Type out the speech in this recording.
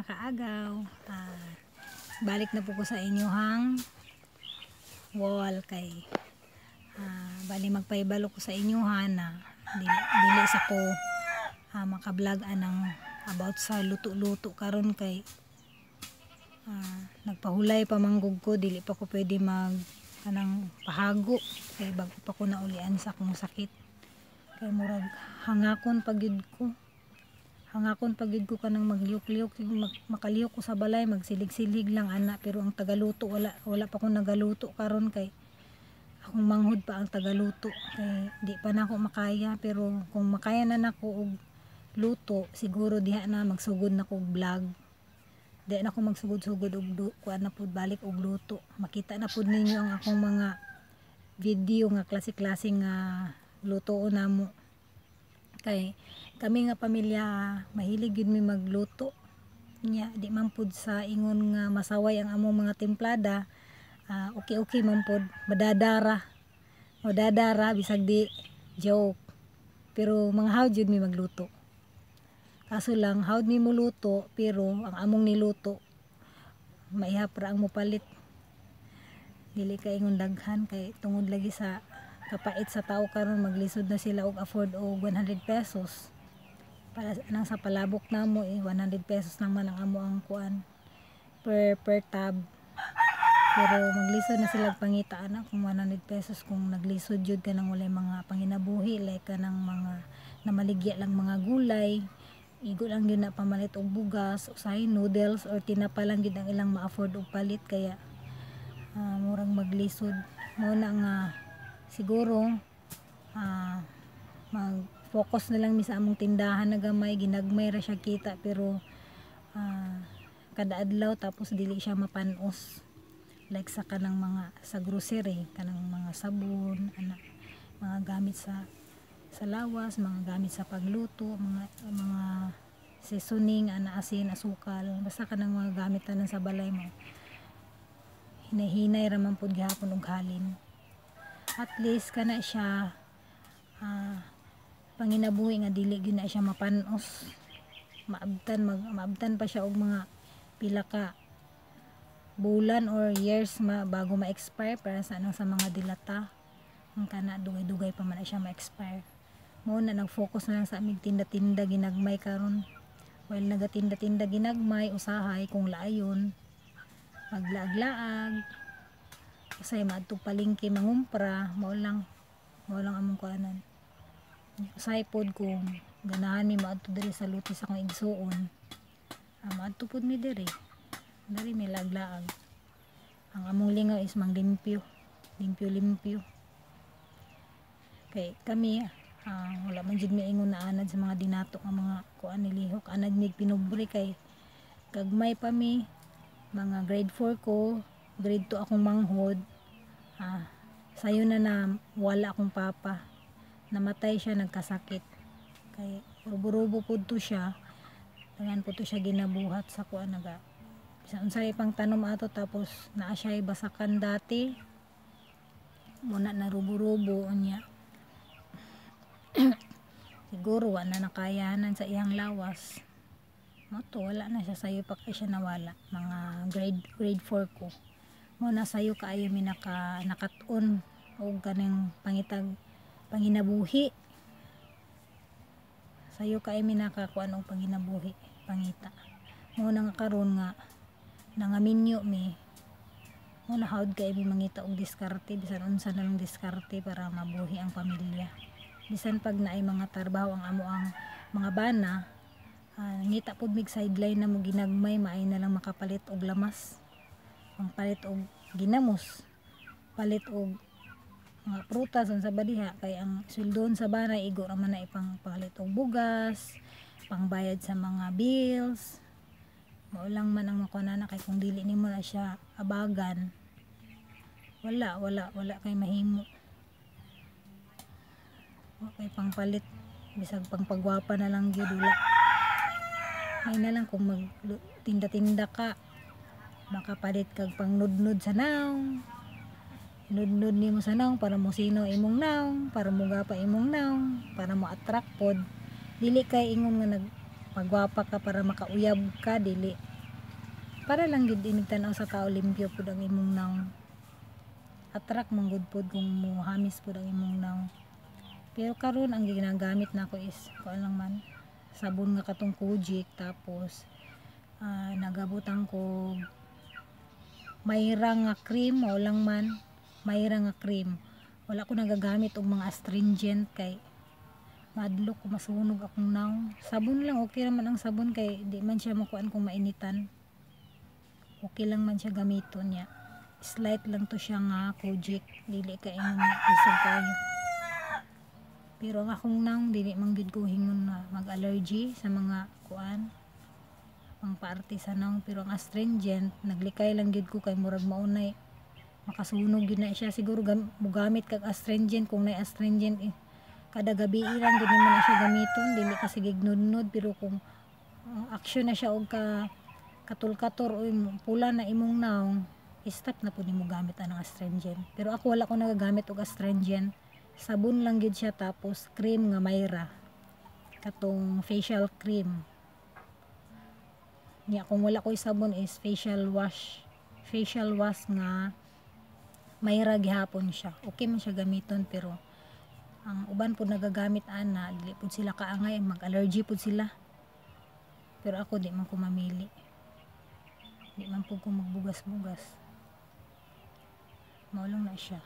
Mga kaagaw. Balik na po ko sa inyohang wall kay bali magpaibalo ko sa inyohan na dili sa ko maka-vlog anang about sa luto-luto karon kay nagpahulay pa manggug ko, dili pa ko pwede mag kanang pahago kay bago pa ko naulian sa akong sakit, kay murag hangakon pa gyud ko, hangakon pa gyud ko kanang maglihok-lihok, makalihok ko sa balay, magsilig-silig lang ana. Pero ang tagaluto, wala, wala pa ko nagaluto karon kay akong manghod pa ang tagaluto kay di pa nako makaya. Pero kung makaya na nako og luto, siguro diha na magsugod na ko og vlog, diha na ko magsugod-sugod og kuan na pud, balik og luto. Makita na pud ninyo ang akong mga video nga klase-klase nga lutoon namo kay kami nga pamilya mahilig gyud mi magluto nya. Di man pud sa ingon nga masaway ang among mga timplada, okay okay man pud, madadara madadara bisag di joke, pero mga hawd jud mi magluto. Kaso lang hawd mi moluto, pero ang among niluto maihap ra ang mopalit, dili kay ingon daghan kay tungod lagi sa kapait sa tao karon, maglisod na sila og afford og 100 pesos para nang sa palabok namo eh. 100 pesos lang man ang amo ang kuan per tab, pero maglisod na sila pangita ana kung 100 pesos, kung naglisod jud ka nang walay mga panginabuhi, like kanang mga namaligya lang mga gulay, igo lang gyud na pamalit og bugas, usahay noodles or tinapa lang gyud ang ilang ma-afford og palit. Kaya murang maglisod mo na nga siguro mag focus na lang mi sa among tindahan na gamay, ginagmay ra siya kita, pero kada adlaw, tapos dili siya mapanos like sa kanang mga sa grocery, kanang mga sabon ana, mga gamit sa lawas, mga gamit sa pagluto, mga seasoning ana, asin, asukal, basta kanang mga gamit tanan sa balay mo. Hinay-hinay ra man pud gihapon og halin. At least kana siya panginabuhi nga dili gyud na siya mapanos, maabtan, maabtan pa siya og mga pila ka bulan or years bago ma-expire, para sa anong sa mga dilata ang kana, dugay-dugay pa man na siya ma-expire. Mo na nag-focus na lang sa aming tinda-tinda ginagmay karon. While nagatinda-tinda ginagmay, usahay kung laayon maglaag-laag, usahay maadtog palengke mangumpra, mao lang among kuanan. Usahay pod kung ganahan mi maadto diri sa luti sa akong igsuon, maadto pod mi diri, diri mi laag-laag. Ang among lingaw is manglimpyo, limpyo limpyo, kay kami wala man jud mi ingon na anad sa mga dinato nga mga kuan ni lihok, anad mig pinubre kay gagmay pa mi, mga grade 4 ko, grade 2 akong manghod, sayo na na wala akong papa. Namatay siya, nagkasakit kay rubo-rubo pud to siya, daghan pud to siya ginabuhat sa kuan, naga bisan unsay pang tanom ato, tapos naa siya basakan dati muna na rubo-rubo unya. Siguro wa na nakayanan sa iyang lawas mo to, wala na siya. Sayo pa kay siya nawala, mga grade 4 ko. Mo na sayo kaayo mi nakat-on og kanang pangitag panginabuhi, sayo kaayo mi nakakuan og panginabuhi, pangita. Mo na nga karon nga nangaminyo mi, mo na hawd kay mi mangita og diskarte, bisan unsa na lang diskarte para mabuhi ang pamilya. Bisan pag naay mga trabaho ang amo ang mga bana, ngita pud mig sideline na mo ginagmay, maay na lang makapalit og lamas, pangpalit og ginamos, palit og mga prutas, unsa ba diha, kay ang sweldon sa bana igo ra man na ipang palit og bugas, pangbayad sa mga bills. Mao lang man ang makuha na kay kung dili nimo na siya abagan, wala wala wala kay mahimo, wa kay pangpalit, bisag pangpagwapa na lang gyud wala. May na lang kung mag tinda-tinda ka, makapalit kag pangnudnud sa naong, nudnud nimo sa naong para mo sino imong naong, para mo gapa imong naong, para mo attract pod. Dili kay ingon nga nagpagwapa ka para makauyab ka, dili. Para lang gid inig tan-aw sa tao, limpyo pud ang imong nawong. Attract man gud pud kung muhamis pud ang imong nawong. Pero karon, ang ginagamit nako is kuan lang man, sabon nga katong Kojic, tapos nagabutang ko mayra nga cream. Mao lang man, mayra nga cream. Wala ko nagagamit og mga astringent kay madlok ko, masunog akong nawong. Sabon lang, okay raman ang sabon kay di man siya makuan kung mainitan. Okay lang man siya gamiton niya. Slight lang to siya nga Kojic, dili ka ingon isog kayo. Pero ang akong nawong, dili man gyud ko hingon na mag-allergy sa mga kuan, pang paarte sa nawong. Pero ang astringent, naglikay lang gyud ko kay murag maunay makasunog gyud na siya. Siguro mugamit kag astringent, kung nay astringent eh, kada gabi lang gyud nimo na siya gamiton, dili ka sige nudnod. Pero kung action na siya og ka katul-kator o pula na imong nawong, stop na pud nimo gamit anang astringent. Pero ako, wala ko nagagamit og astringent. Sabon lang gyud siya, tapos cream nga mayra, katong facial cream niya. Kung wala ko'y sabon is facial wash, facial wash nga mayra gihapon siya. Okay man siya gamiton, pero ang uban pud nagagamit ana, dili pud sila kaangay, mag-allergy pud sila. Pero ako, di man ko mamili, di man pud ko magbugas-bugas. Mao lang na siya.